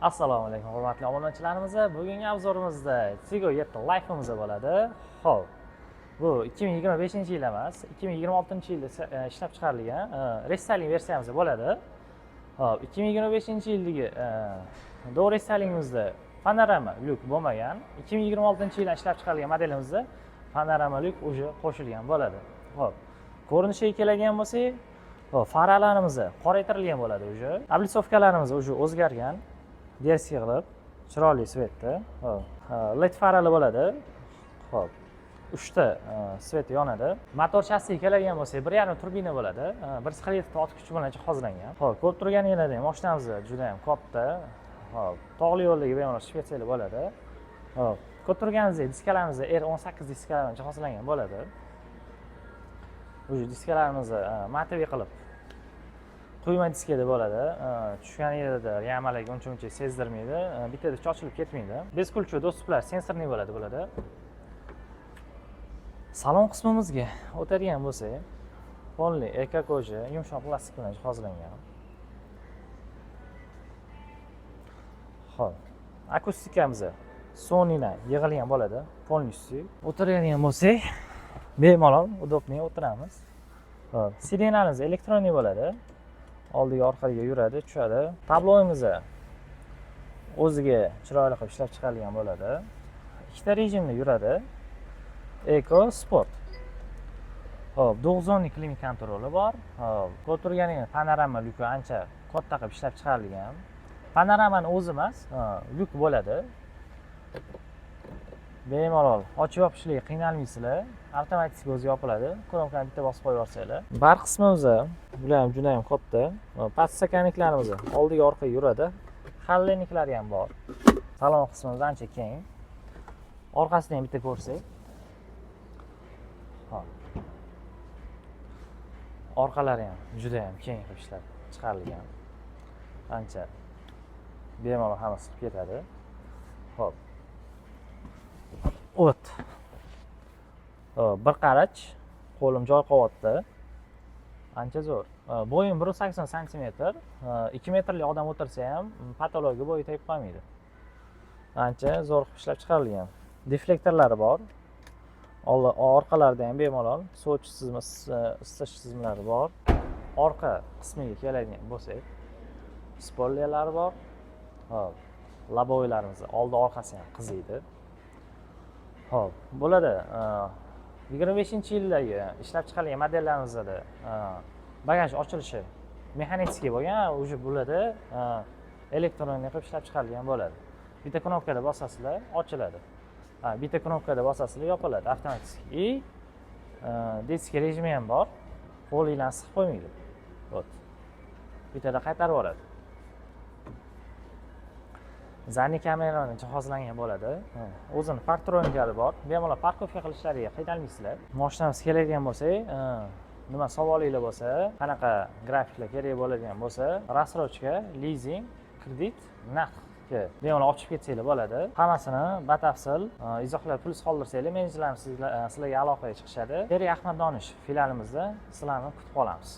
Assalomu alaykum, hurmatli obunachilarimiz. Bugungi обзор imizda Tiggo 7 Life'imiz bo'ladi. Xo'p, bu 2025-yil emas, 2026-yilda ishlab chiqarilgan рестайлинг versiyamiz bo'ladi. Xo'p, 2025-yildagi до рестайлинг imizda panorama lyuk bo'lmagan. 2026-yilda ishlab chiqarilgan modelimizda panorama lyuk уже qo'shilgan bo'ladi. Xo'p, ko'rinishiga keladigan bo'lsak, xo'p, faralarimiz qoraytirilgan bo'ladi уже. Облицовка larimiz уже o'zgargan. Дерзкий qilib, chiroyli цвет da. Xo'p, LED farali bo'ladi. Xo'p, uchta свет yonadi. Motor shassiga keladigan bo'lsak, 1,5 turbina bo'ladi. 147 ta ot kuchi bilan jihozlangan. Xo'p, ko'rib turganingizdek, mashinamiz juda ham katta. Xo'p, tog'li yo'llarga bemalol chiqib ketsanglar bo'ladi. Xo'p, ko'rib turganingizdek, diskalarimiz R18 diskalar bilan jihozlangan bo'ladi. Уже diskalarimizni матовый qilib, quyma diskada bo'ladi. Tushgan yerida яма larga uncha muncha sezdirmaydi, bittada chochilib ketmaydi. Бесключевой доступ lar сенсорный bo'ladi bularda. Salon qismimizga o'tadigan bo'lsak, полный эко кожа, yumshoq plastik bilan jihozlangan. Xo'p, akustikamiz Sonydan yig'ilgan bo'ladi полностью. O'tiradigan bo'lsak, bemalol удобный o'tiramiz. Xo'p, сиденья miz электронный bo'ladi, oldiga, orqaga yuradi, tushadi. Tabloimiz o'ziga chiroyli qilib ishlab chiqarilgan bo'ladi. Ikkita rejimda yuradi: eko, sport. Xo'p, двухзонный климат контроль i bor. Xo'p, ko'rib turganingiz, panorama lyuki ancha katta qilib ishlab chiqarilgan. Panoramani o'zi emas, lyuk bo'ladi. Bemalol ochib yopishlikka qiynalmaysizlar, avtomatik o'zi yopiladi, knopkani bitta bosib qo'yib yuborsanglar. Bar qismimiz, bular ham juda ham katta. Подстаканник larimiz oldiga, orqaga yuradi, холодильник lari ham bor. Salon qismimiz ancha keng. Orqasini ham bitta ko'rsak. Xo'p. Orqalari ham juda ham keng qilib ishlab chiqarilgan, ancha bemalol hamma sig'ib ketadi. Xo'p, o't. Xo'p, bir qarach qo'lim joy qolyapti, ancha zo'r. Bo'yim 180 santimetr, 2 metrli odam o'tirsa ham, потолок ga bo'yi tegib qolmaydi. Ancha zo'r qilib ishlab chiqarilgan. Deflektorlari bor. Orqalarida ham bemalol sovutish tizimi, isitish tizimlari bor. Orqa qismiga keladigan bo'lsak, spoylerlari bor. Xo'p, лобовой larimiz oldi, orqasi ham qiziydi. Xo'p, bo'ladi. 25-yildagi ishlab chiqarilgan modellarimizda bagaj ochilishi механический bo'lgan, уже bularda электронный qilib ishlab chiqarilgan bo'ladi. Bitta knopkada bosasizlar, ochiladi. Ha, bitta knopkada bosasizlar, yopiladi avtomatik. И детский rejimi ham bor, qo'linglarni siqib qo'ymaydi. Вот, bittada qaytarib yuboradi. Задний kamerani jihozlangan bo'ladi. Ha, o'zini парктроник lari bor, bemalol парковка qilishlariga qiynalmaysizlar. Moshinamiz keladigan bo'lsak, nima savolinglar bo'lsa, qanaqa grafiklar kerak bo'ladigan bo'lsa, рассрочка, lizing, kredit, naqdga bemalol olib chiqib ketsanglar bo'ladi. Hammasini batafsil izohlar plyus qoldirsanglar, menejerlarimiz sizlarga aloqaga chiqishadi. Chery Ahmad Donish filialimizda sizlarni kutib qolamiz.